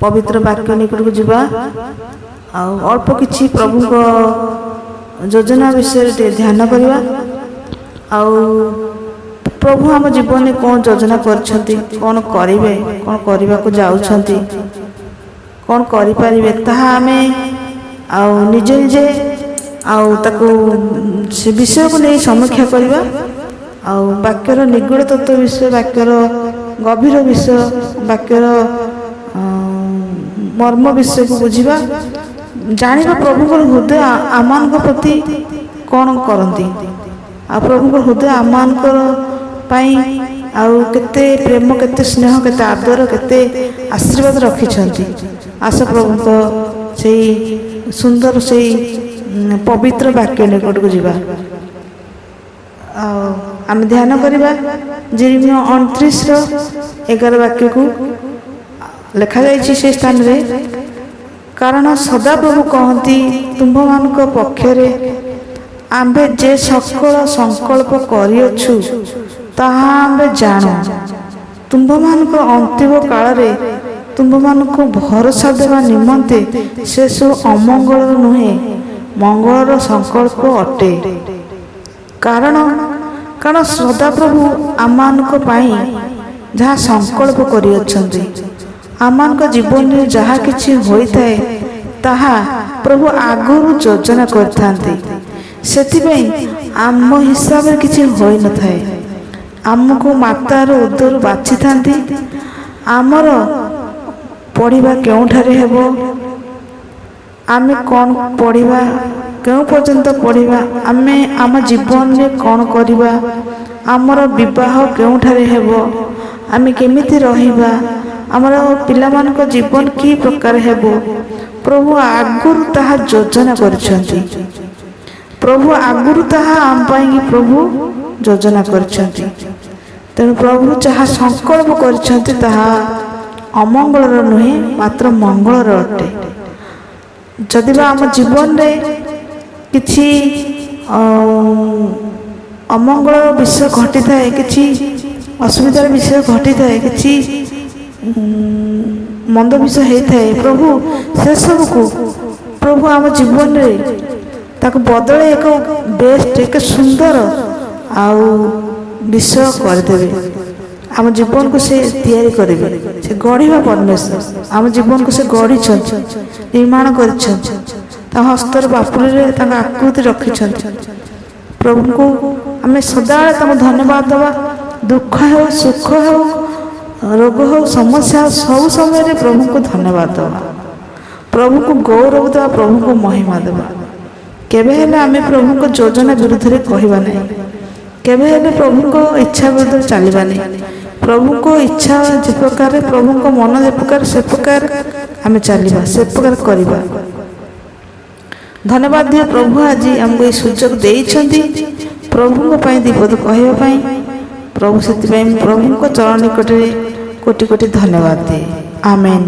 ପବିତ୍ର ବାକ୍ୟ ନିକଟକୁ ଯିବା ଆଉ ଅଳ୍ପ କିଛି ପ୍ରଭୁଙ୍କ ଯୋଜନା ବିଷୟରେ ଟିକେ ଧ୍ୟାନ କରିବା। ଆଉ ପ୍ରଭୁ ଆମ ଜୀବନରେ କ'ଣ ଯୋଜନା କରିଛନ୍ତି, କ'ଣ କରିବେ, କ'ଣ କରିବାକୁ ଯାଉଛନ୍ତି, କ'ଣ କରିପାରିବେ, ତାହା ଆମେ ଆଉ ନିଜେ ନିଜେ ଆଉ ତାକୁ ସେ ବିଷୟକୁ ନେଇ ସମୀକ୍ଷା କରିବା। ଆଉ ବାକ୍ୟର ନିଗୂଢ଼ ତତ୍ତ୍ୱ ବିଷୟ, ବାକ୍ୟର ଗଭୀର ବିଷୟ, ବାକ୍ୟର ମର୍ମ ବିଷୟକୁ ବୁଝିବା, ଜାଣିବା ପ୍ରଭୁଙ୍କର ହୃଦୟ ଆମମାନଙ୍କ ପ୍ରତି କ'ଣ କରନ୍ତି ଆଉ ପ୍ରଭୁଙ୍କ ହୃଦୟ ଆମମାନଙ୍କର ପାଇଁ ଆଉ କେତେ ପ୍ରେମ, କେତେ ସ୍ନେହ, କେତେ ଆଦର, କେତେ ଆଶୀର୍ବାଦ ରଖିଛନ୍ତି। ଆସ ପ୍ରଭୁଙ୍କ ସେଇ ସୁନ୍ଦର ସେଇ ପବିତ୍ର ବାକ୍ୟ ନିକଟକୁ ଯିବା ଆଉ ଆମେ ଧ୍ୟାନ କରିବା ଯିରିମିୟ 29ର 11 ବାକ୍ୟକୁ। ଲେଖାଯାଇଛି ସେ ସ୍ଥାନରେ, କାରଣ ସଦାପ୍ରଭୁ କହନ୍ତି, ତୁମ୍ଭମାନଙ୍କ ପକ୍ଷରେ ଆମ୍ଭେ ଯେ ସକଳ ସଂକଳ୍ପ କରିଅଛୁ, ତାହା ଆମ୍ଭେ ଜାଣୁ। ତୁମ୍ଭମାନଙ୍କ ଅନ୍ତିମ କାଳରେ ତୁମ୍ଭମାନଙ୍କୁ ଭରସା ଦେବା ନିମନ୍ତେ ସେସବୁ ଅମଙ୍ଗଳର ନୁହେଁ, ମଙ୍ଗଳର ସଂକଳ୍ପ ଅଟେ। କାରଣ ସଦାପ୍ରଭୁ ଆମମାନଙ୍କ ପାଇଁ ଯାହା ସଂକଳ୍ପ କରିଅଛନ୍ତି, ଆମମାନଙ୍କ ଜୀବନରେ ଯାହା କିଛି ହୋଇଥାଏ, ତାହା ପ୍ରଭୁ ଆଗରୁ ଯୋଜନା କରିଥାନ୍ତି। ସେଥିପାଇଁ ଆମ ହିସାବରେ କିଛି ହୋଇନଥାଏ। ଆମକୁ ମାତାର ଉଦରୁ ବାଛିଥାନ୍ତି। ଆମର ପଢ଼ିବା କେଉଁଠାରେ ହେବ, ଆମେ କ'ଣ ପଢ଼ିବା, କେଉଁ ପର୍ଯ୍ୟନ୍ତ ପଢ଼ିବା, ଆମେ ଆମ ଜୀବନରେ କ'ଣ କରିବା, ଆମର ବିବାହ କେଉଁଠାରେ ହେବ, ଆମେ କେମିତି ରହିବା, ଆମର ପିଲାମାନଙ୍କ ଜୀବନ କି ପ୍ରକାର ହେବ, ପ୍ରଭୁ ଆଗରୁ ତାହା ଯୋଜନା କରିଛନ୍ତି। ପ୍ରଭୁ ଆଗରୁ ତାହା ଆମ ପାଇଁକି ପ୍ରଭୁ ଯୋଜନା କରିଛନ୍ତି। ତେଣୁ ପ୍ରଭୁ ଯାହା ସଂକଳ୍ପ କରିଛନ୍ତି, ତାହା ଅମଙ୍ଗଳର ନୁହେଁ, ମାତ୍ର ମଙ୍ଗଳର ଅଟେ। ଯଦି ବା ଆମ ଜୀବନରେ କିଛି ଅମଙ୍ଗଳ ବିଷୟ ଘଟିଥାଏ, କିଛି ଅସୁବିଧାର ବିଷୟ ଘଟିଥାଏ, କିଛି ମନ୍ଦ ବିଷୟ ହେଇଥାଏ, ପ୍ରଭୁ ସେସବୁକୁ ପ୍ରଭୁ ଆମ ଜୀବନରେ ତାକୁ ବଦଳାଇ ଏକ ବେଷ୍ଟ, ଏକ ସୁନ୍ଦର ଆଉ ବିଷୟ କରିଦେବେ। ଆମ ଜୀବନକୁ ସେ ତିଆରି କରିବେ, ସେ ଗଢ଼ିବା ପରମେଶ୍ୱର। ଆମ ଜୀବନକୁ ସେ ଗଢ଼ିଛନ୍ତି, ନିର୍ମାଣ କରିଛନ୍ତି। ତା ହସ୍ତର ପାପୁଲିରେ ତାଙ୍କ ଆକୃତି ରଖିଛନ୍ତି। ପ୍ରଭୁଙ୍କୁ ଆମେ ସଦାବେଳେ ତାଙ୍କୁ ଧନ୍ୟବାଦ ଦେବା। ଦୁଃଖ ହେଉ, ସୁଖ ହେଉ, ରୋଗ ହେଉ, ସମସ୍ୟା ହେଉ, ସବୁ ସମୟରେ ପ୍ରଭୁଙ୍କୁ ଧନ୍ୟବାଦ ଦେବା, ପ୍ରଭୁଙ୍କୁ ଗୌରବ ଦେବା, ପ୍ରଭୁଙ୍କୁ ମହିମା ଦେବା। କେବେ ହେଲେ ଆମେ ପ୍ରଭୁଙ୍କ ଯୋଜନା ବିରୁଦ୍ଧରେ କହିବା ନାହିଁ। କେବେ ହେଲେ ପ୍ରଭୁଙ୍କ ଇଚ୍ଛା ବିରୁଦ୍ଧରେ ଚାଲିବା ନାହିଁ। ପ୍ରଭୁଙ୍କ ଇଚ୍ଛା ଯେ ପ୍ରକାର, ପ୍ରଭୁଙ୍କ ମନ ଯେ ପ୍ରକାର, ସେ ପ୍ରକାର ଆମେ ଚାଲିବା, ସେ ପ୍ରକାର କରିବା। ଧନ୍ୟବାଦ ଦିଅ, ପ୍ରଭୁ ଆଜି ଆମକୁ ଏଇ ସୁଯୋଗ ଦେଇଛନ୍ତି ପ୍ରଭୁଙ୍କ ପାଇଁ ଦିପଦ କହିବା ପାଇଁ। ପ୍ରଭୁ, ସେଥିପାଇଁ ମୁଁ ପ୍ରଭୁଙ୍କ ଚରଣ ନିକଟରେ କୋଟି କୋଟି ଧନ୍ୟବାଦ ଦିଏ। ଆମେନ୍।